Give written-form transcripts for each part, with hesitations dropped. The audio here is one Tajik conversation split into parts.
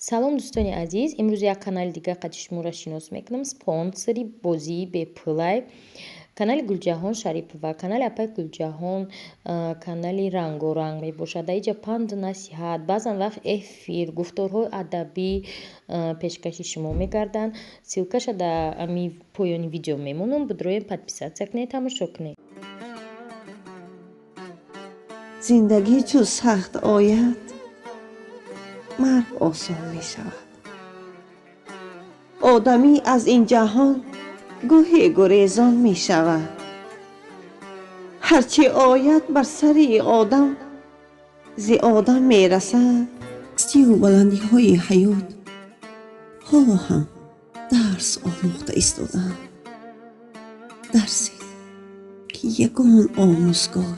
Салом, дӯстони азиз! Имрӯз як канали дига қади шуморо шинос мекунам. Спонсори бозии бепулай канали Гулҷаҳон Шарипова. Канали апаи Гулҷаҳон канали рангоранг мебошад. Дар инҷа панду насиҳат, баъзан вақт эфир, гуфторҳои адабӣ пешкаши шумо мегарданд. Ссылкаша дар ами поёни видео мемонам. Бидроем, подписаться кунед, тамошо кунед. Зиндагӣ чун сахт ояд, марг осон мешавад. Одамӣ аз ин ҷаҳон гоҳе гурезон мешавад. Ҳарчи ояд бар сари одам, зи одам мерасад. Пастиву баландиҳои ҳаёт ҳоло ҳам дарс омӯхта истодаанд, дарсе ки ягон омӯзгор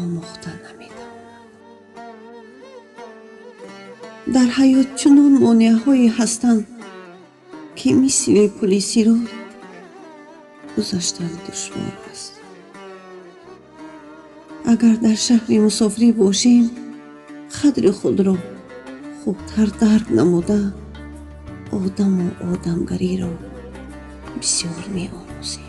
омӯхта наметавонад. Дар ҳаёт чунон монеаҳое ҳастанд, ки мисли пули сирот гузаштан душвор аст. Агар дар шаҳри мусофирӣ бошем, қадри худро хубтар дарк намуда, одаму одамгариро бисёр меомӯзем.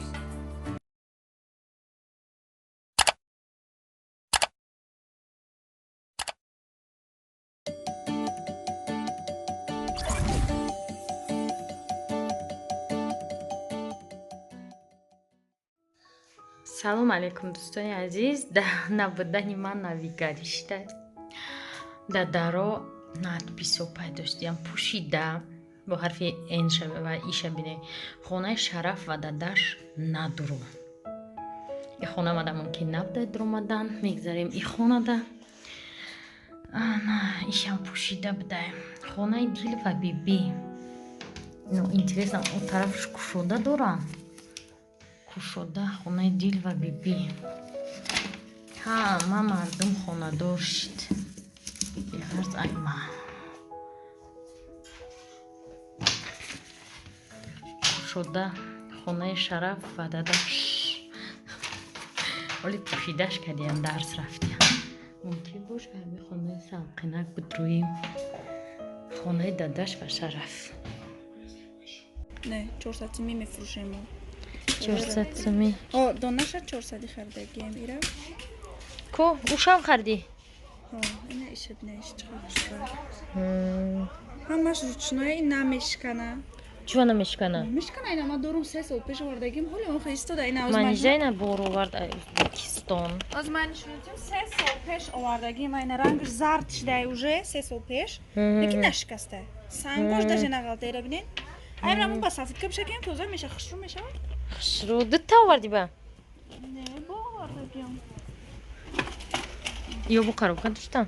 Салом алейкум, дӯстони азиз! Дар набудани ман навигарӣ шуда. Дар даро надписҳо пайдо шудиям, пӯшида, бо ҳарфи н ва иша. Бине, хонаи Шараф ва дадаш надуру. И хона мада мумкин набуда дуромадан. Мегзарем и хонада. Ана, ишам пӯшида будай. Хонаи Дил ва Бибӣ. Ну, интересно, он тарафш кушода дорам, кушода. Хонаи Дил ва Бибӣ, ҳама мардум хонадор шид, беғарз айма. Кушода. Хонаи Шараф ва дадаш оли пӯшидаш кардиям, дарс рафтиям. Мумкин бош, ҳами хонаи салқинак бидроим, хонаи дадаш ва Шараф. Не, 400 сумӣ мефурӯшем мо. 400 сумӣ? О, донаша 400 харидагием ира. Ко ушам хардӣ? Ҳо, ина иша бина, иш чӣ хушбай. Ҳамаш ручное, ин намешкана. Чува намешкана? Мешкана, ина ма дорум, 3 сол пеш овардагим, ҳоли он истода ина. Манижа ина бор овард аз Ӯзбекистон. Оз ман нишонатим, 3 сол пеш овардагим, ина рангаш зард шидай уже 3 сол пеш, лекин нашикаста. Сангош даже нағалта, ира бинед. Айра мо ба салфетка бишакем, тоза меша, хушрӯ мешавад. Хушрӯ. Дута овардӣ ба? Не, бо овардагиам. Ё бо коробка доштам.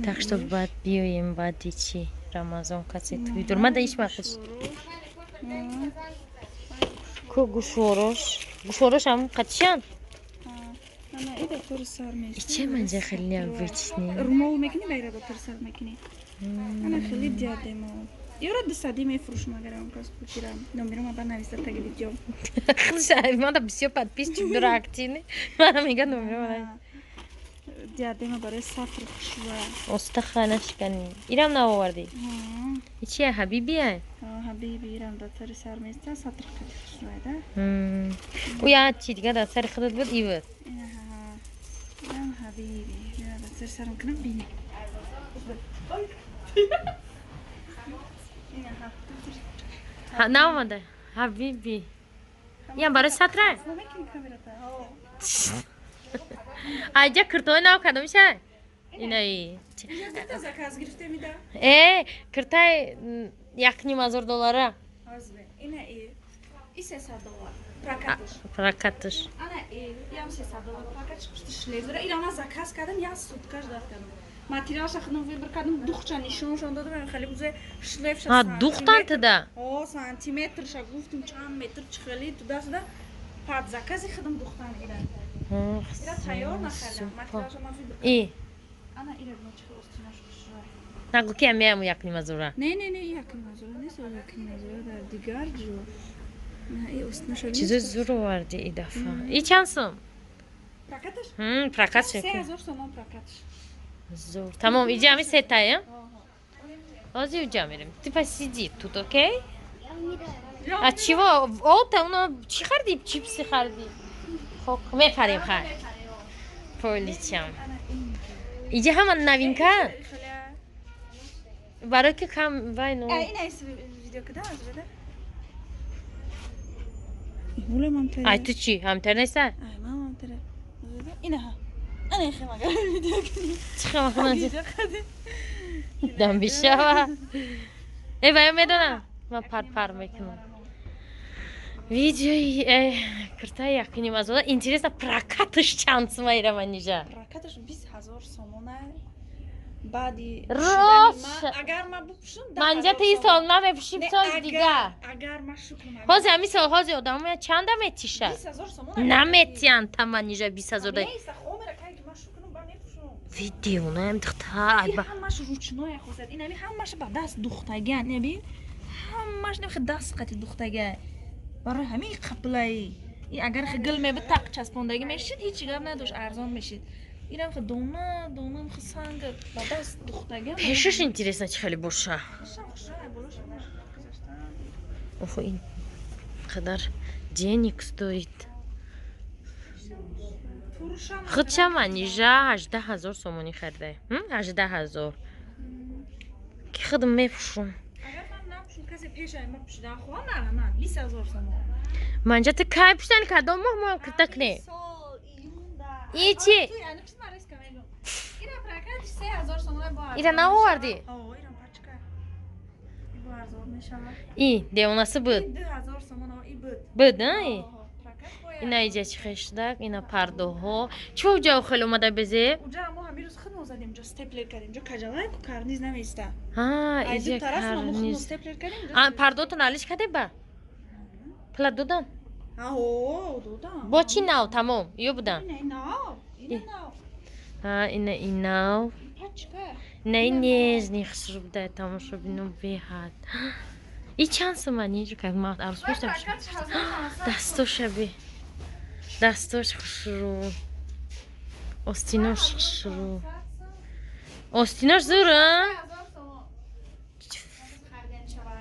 Так что баъд биёем, баъди чи Рамазон, касе туй дор. Мада иш мақиш. Ку гӯшворош? Гӯшворош ҳам қатишан? Иче манҷа хеле необычный. Румол мекунӣ, байра дотори сар мекунӣ. Ана хеле диадемо. Ёра дусадӣ мефурӯшам, агар он кас бигирам. Номерома ба нависта таги видео. Мада бисёр подписчик дора, активный. Мана мега номерома. Диадема барои сатр хушбӯя. Остаха нашикани. Ирам наовардӣ? Ичия Ҳабибия? Ҳабиби, ирам дотори сар места, сатр қати хушбӯя да. Уя чи дига дар сари худат буд, и буд. Ирам Ҳабиби. Ира дотори сарам кунам, бини. Наомада. Ҳабиби. Иам барои сатра? Айҷа киртои нав кардам иша? Инаи. Э, киртай 1,5 ҳазор доллара. Ина и 300 доллар. Прокатыш. Прокатыш. Ана ям 300 доллар прокатыш, пушти шлейф дора. Ира ман заказ кардам, як сутка ждать кардам. Материалша худам выбор кардам, духча нишоншон додам, хеле бузе шлейфша. А, духтан туда? О, сантиметрша гуфтум, чанд метр, чӣ хеле туда-сюда. Под закази худам духтан ира. Ира тайёр нахардам, материалша ман выбор И. Ана ира бина, чӣ хел остинаш хушрӯя. Нагу ки ҳамиам 1,5 ҳазора. Не, не, не, 1,5 ҳазора нест, 1,5 ҳазора дар дигар ҷо. На, и остинаша. Чизои зур оварди и дафъа. И чанд сум? Прокаташ? Прокат. 3000 сомон прокаташ. Зур. Тамом, иҷа ҳами сетая? Ҳозир уҷа мерем. Ты посиди тут, окей? А чиво? Ота, уно чӣ харди? Чипси харди? Хок, мепарем, хай. Поличам. Иҷа ҳама новинка? Барои ки кам вай ну. Ай ту чӣ? Ҳамтар неста? Дам бишава. Э вая медонам. Ман пар-пар мекунам. Видеои киртаи якуним аз ода. Интересно, прокаташ чанд сума ира Манижа? Прокаташ 20 000 сомона. Баъди рост. Агар ман бупӯшам, Манижа ту ин сол намепӯшим, соли дигар. Агар ман шукр ҳозир ҳамин сол ҳозир одамоя чанда метиша? 20 000 сомона наметиҳанд та Манижа 20 000. Неста, хомера кай ки ман шукрам ба мепӯшам. Видеонаям духтар. Ин ҳамаш ручное хосият. Ин ҳами ҳамаш ба даст духтагиан, небин? Ҳамаш нехи даст қати духтага. Барои ҳамин қаплаи. И агар хи гил мебуд тақ часпондагӣ мешид, ҳеҷ гап надошт, арзон мешид. Инам хи дона, дона хи санг ба даст духтага. Пешаш интересно чӣ хеле боша. Охо, ин қадар денег стоит. Худша Манижа 18 000 сомонӣ харида. 18 000. Ки худам мепӯшум. Агар ман напӯшум, касе пешай ман пӯшидан хоҳам, марҳамат, 20 000 сомон. Манижа ту кай пӯшидани кадом моҳ моҳ кирта кунем? И чи? Ира наовардӣ? И девонасы буд. Буд, а? Ина иҷа чӣ хел шудак, ина пардоҳо. Чӣ уҷа хел омада безе? Уҷа мо ҳамин рӯз худмо задем, уҷа степлер кардем, уҷа каҷалай ку карниз намеиста. Ҳа, иҷа карниз. Степлер кардем. А пардоотон алиш кардем ба? Пула додан? Ҳо, додам. Бо чӣ нав тамом? Ё будан? Ина нав, ина нав. Ҳа, ина и нав. Пачка. Ина и нежный хушрӯ буда тамошобино беҳад. И чанд сомонӣ? Ҷо как ма арӯс пӯштам. Дастоша би. Дастош хушрӯ. Остинош хушрӯ. Остинош зур, а?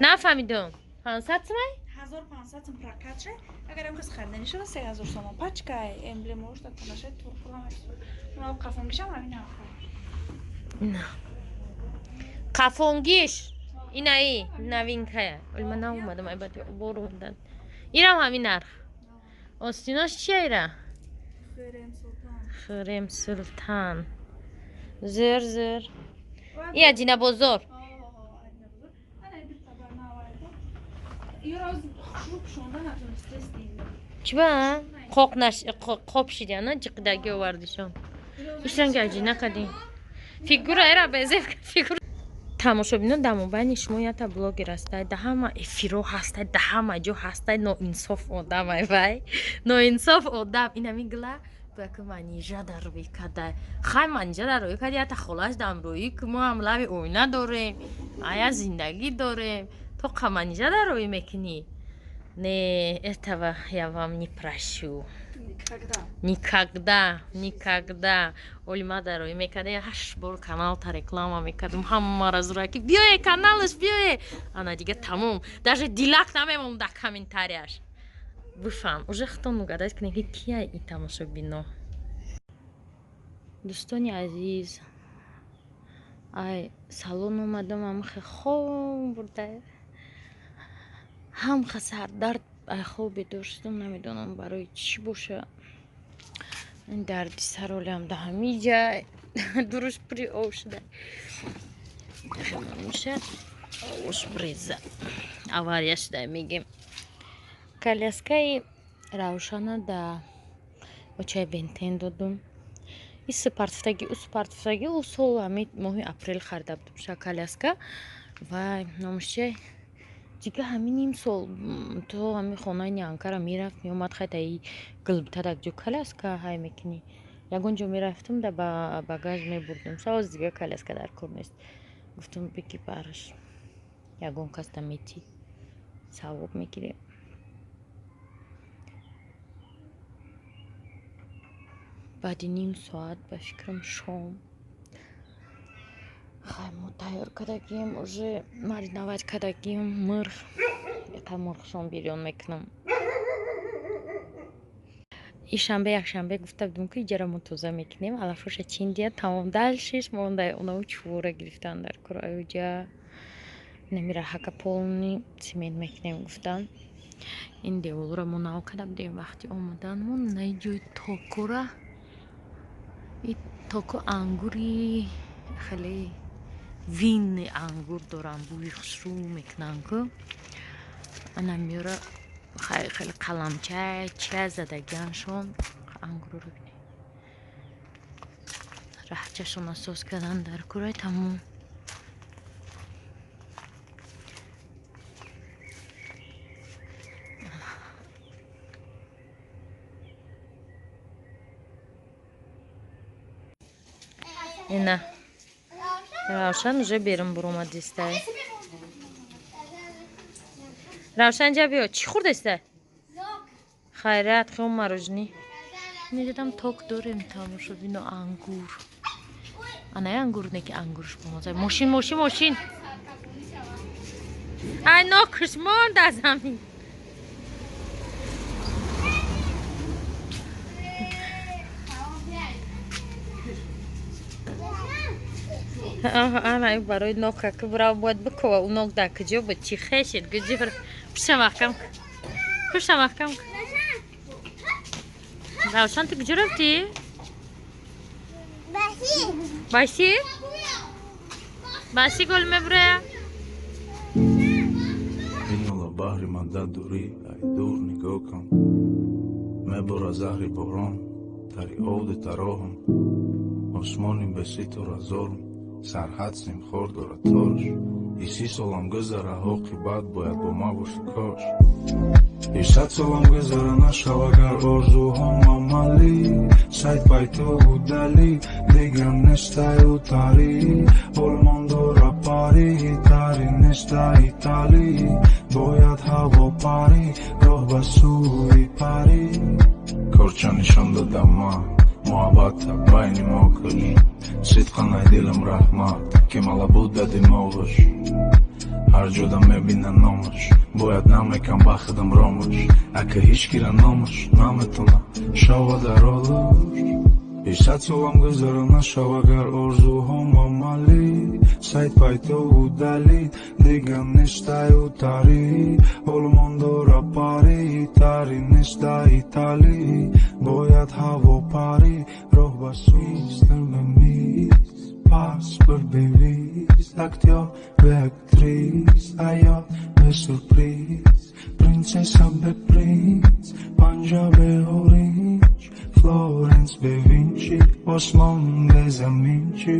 Нафаҳмидум. 500 сомай? 1500 сом прокатша. Агар ам хис харидани шава 3000 сомон. Пачка эмблемош да танаша туркула мешава. Уна қафонгишам ҳамин ҳафта. На. Қафонгиш. Инаи новинкая. Вале ман наомадам, ай баъд бор омадан. Ирам ҳамин нарх. Остинош чия ира? Хӯрем Султан. Хӯрем Султан. Зӯр, зӯр. И Аҷина бозор. Чӣ ба? Қоқ наш қоп шидян, ҷиқидаги овардишон. Ишранги аҷина кадин. Фигура эра безеф фигура. Тамошобино дар мобайни шумо ята блогер ҳастай, да ҳама эфиро ҳастай, да ҳама ҷо ҳастай, ноинсоф одам ай вай. Ноинсоф одам. Инами гила бояд ки Манижа дар рӯй када. Хай Манижа дар рӯй када, ята холаш дам рӯй ки мо ҳам лаби оина дорем, ая зиндагӣ дорем. То қа Манижа дар рӯй мекунӣ? Не, этого я вам не прощу. Никогда. Никогда, никогда. Оли ма дар рӯй мекардем, 8 бор каналта реклама мекардем, ҳамаро зураки биёе каналаш биёе. Ана дига тамом. Даже дилак намемон дар комментарияш. Бифаҳм, уже худтон угадать кунед ки кия ин тамошобино. Дӯстони азиз, ай салон омадам, ҳам хоб бурда. Ҳам сардард ай хоб бедор шудам, намедонам барои чӣ боша. Ин дарди саролиам да ҳамин ҷай дуруш пури об шуда. Меша ош бреза. Авария шуда мегем. Коляскаи Равшана да очай бентен додум. И супартфтаги, ӯ супартфтаги, ӯ сол ҳами моҳи апрел харида будум ша коляска. Вай номаш чия? Дига ҳамин ним сол то ҳамин хонаи нянкара мерафт, меомад, хай таи гулбтадак ҷо коляска ҳай мекунӣ. Ягон ҷо мерафтам да ба багаж мебурдам. Савоз дига коляска дар кор нест. Гуфтам бики бараш. Ягон кас да метӣ. Савоб мегирем. Баъди ним соат ба фикрам шом. Хай, мо тайёр кардагим, уже мариновать кардагим мурғ. Яқа мурғшон бирён мекунам. И шанбе, якшанбе гуфта будем, ки иҷара мо тоза мекунем, алафоша чиндия, тамом. Дальше ш монда, онао чувора гирифтан дар кор, аюҷа намира ҳака полный цемент мекунем гуфтан. Ин деволро мо нав карда будем вақти омаданмон. На ҷои токора, и токо ангури хеле винный ангур дорам, бӯи хушрӯ мекунанд ку. Ана меёра хеле қаламча чия задагианшон ангурро бинед. Раҳчашон асос кардан дар курай, тамом. Ина Равшан уже берун буромадистай. Равшан, ҷа биё, чӣ хӯрдастай? Хайрат, хел мороженое. Недидам, ток дорем, тамошобино, ангур. Анаи ангур не, ки ангурш бомаза. Мошин, мошин, мошин. Ай, нокш монд аз ҳамин. Ана барои нока ки бирав бояд бикова, ӯ нок дар куҷо буд? Чӣ хешед? Куҷо? Пушта маҳкам, пушта маҳкам. Равшан, ту куҷо рафтӣ? Баси? Баси гол мебурая? Инола баҳри мадад дурӣ, ай дур нигоҳ кун. Мебора заҳри борон, тари овди тароҳам. Осмони беситора зорм, сарҳад симхор дорад торш. И 30 солам гузара, оқибат бояд бо ма боши кош. И 100 солам гузара, нашав агар орзуҳом амалӣ. Сайд пайто удалӣ, дигар нестаю тарӣ. Олмон дора парӣ, тари неста Италӣ. Бояд ҳаво парӣ, роҳ ба сӯи парӣ. Корча нишон додам ман, муҳаббата байни мо куш. Сидқан ай дилам раҳмат, ки мала буда димоғаш. Ҳар ҷода мебина номаш, бояд намекам ба худам ромаш. Ака ҳеҷ кира номаш наметона шава дар олуш. И 100 солам гузара, нашав агар орзуҳом амалӣ. Сайд пайто удалӣ, дигар нестаю тарӣ. Олмон дора парӣ, тари неста Италӣ. Бояд ҳаво парӣ, роҳ ба сӯи мис. Паспорт бе виз, актёр бе актрис, аёт бе сюрприз, принцесса бе принц, панҷа бе оринҷ, Флоренс бе Винчи, Осмон бе заминчи.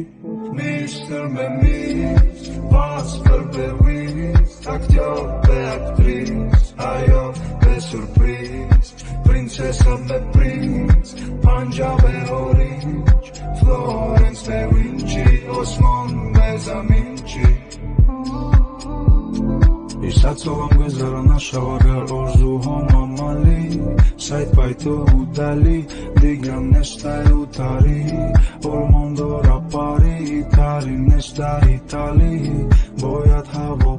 Мистер бе мис, паспорт бе виз, актёр бе актрис, аёт бе сюрприз, принцесса бе принц, панҷа бе оринҷ, Флоренс бе Винчи, Осмон бе заминчи. И 100 солам гузара, нашав агар орзуҳом амалӣ. Сайд пайто удалӣ, дигар нестаю тарӣ. Олмон дора парӣ, тари неста Италӣ. Бояд ҳаво